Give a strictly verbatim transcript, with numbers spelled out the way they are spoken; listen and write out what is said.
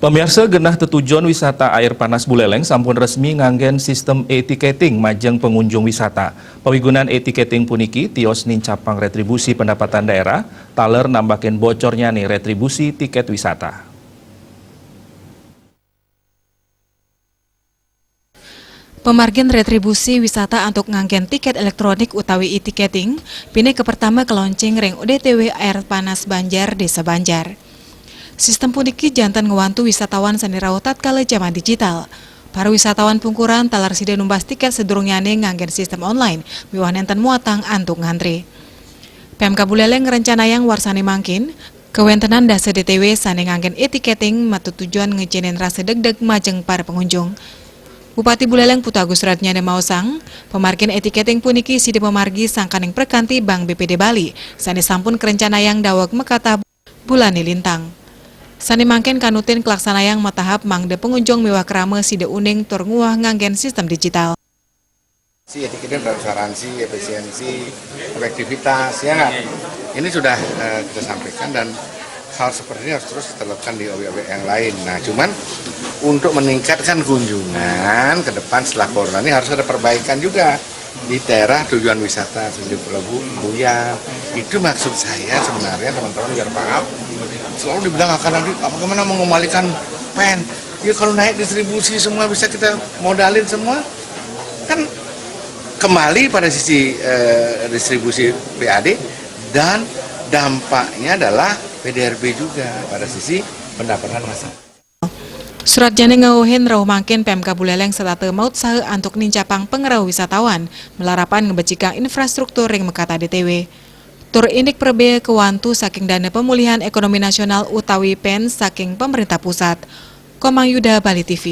Pamiarsa, genah tetujon wisata air panas Buleleng sampun resmi nganggen sistem e-tiketing majeng pengunjung wisata. Pawigunan e-tiketing puniki tios nincapang retribusi pendapatan daerah, taler nambakin bocornyane retribusi tiket wisata. Pemargin retribusi wisata antuk nganggen tiket elektronik utawi e-tiketing, pinih kapertama kaloncing ring D T W Air Panas Banjar, Desa Banjar. Sistem puniki janten ngwantu wisatawan sane rauh tatkala jaman digital. Para wisatawan pungkuran taler sida numbas tiket sadurungnyane nganggen sistem online miwah nenten muatang antuk ngantri. P M K Buleleng ngrencanayang warsane mangkin, kawentenan dasa D T W sane nganggen e-tiketing matetujon ngejenin rasa degdeg majeng para pengunjung. Bupati Buleleng Putu Agus Suratnyana maosang, pamargin e-tiketing puniki sida pamargi sangkaning prakanti Bank B P D Bali, sane sampun krencanayang daweg makatah bulane lintang. Sane mangkin kanutin kalaksanayang matahap mangda pengunjung miwah krama sida uning tur nguah nganggen sistem digital. Si etiketnya transparansi, efisiensi, efektivitas, ya nggak? Ini sudah eh, kita sampaikan dan hal seperti ini harus terus kita lakukan di obyek-obyek yang lain. Nah, cuman untuk meningkatkan kunjungan ke depan setelah corona ini harus ada perbaikan juga di daerah tujuan wisata seperti Pulau Bu- Buya. Itu maksud saya sebenarnya, teman-teman biar paham. Selalu dibilang akan nanti bagaimana mengembalikan pen. Ya, kalau naik distribusi semua bisa kita modalin semua, kan kembali pada sisi eh, distribusi P A D dan dampaknya adalah P D R B juga pada sisi pendapatan masyarakat. Suratnyane ngauhin rauh mangkin P M K Buleleng setata mautsaha antuk nincapang pangrauh wisatawan, malarapan ngebecikang infrastruktur ring makatah D T W. Tur indik prabea kawantu saking Dana Pemulihan Ekonomi Nasional utawi pen saking pemerintah pusat. Komang Yuda, Bali T V.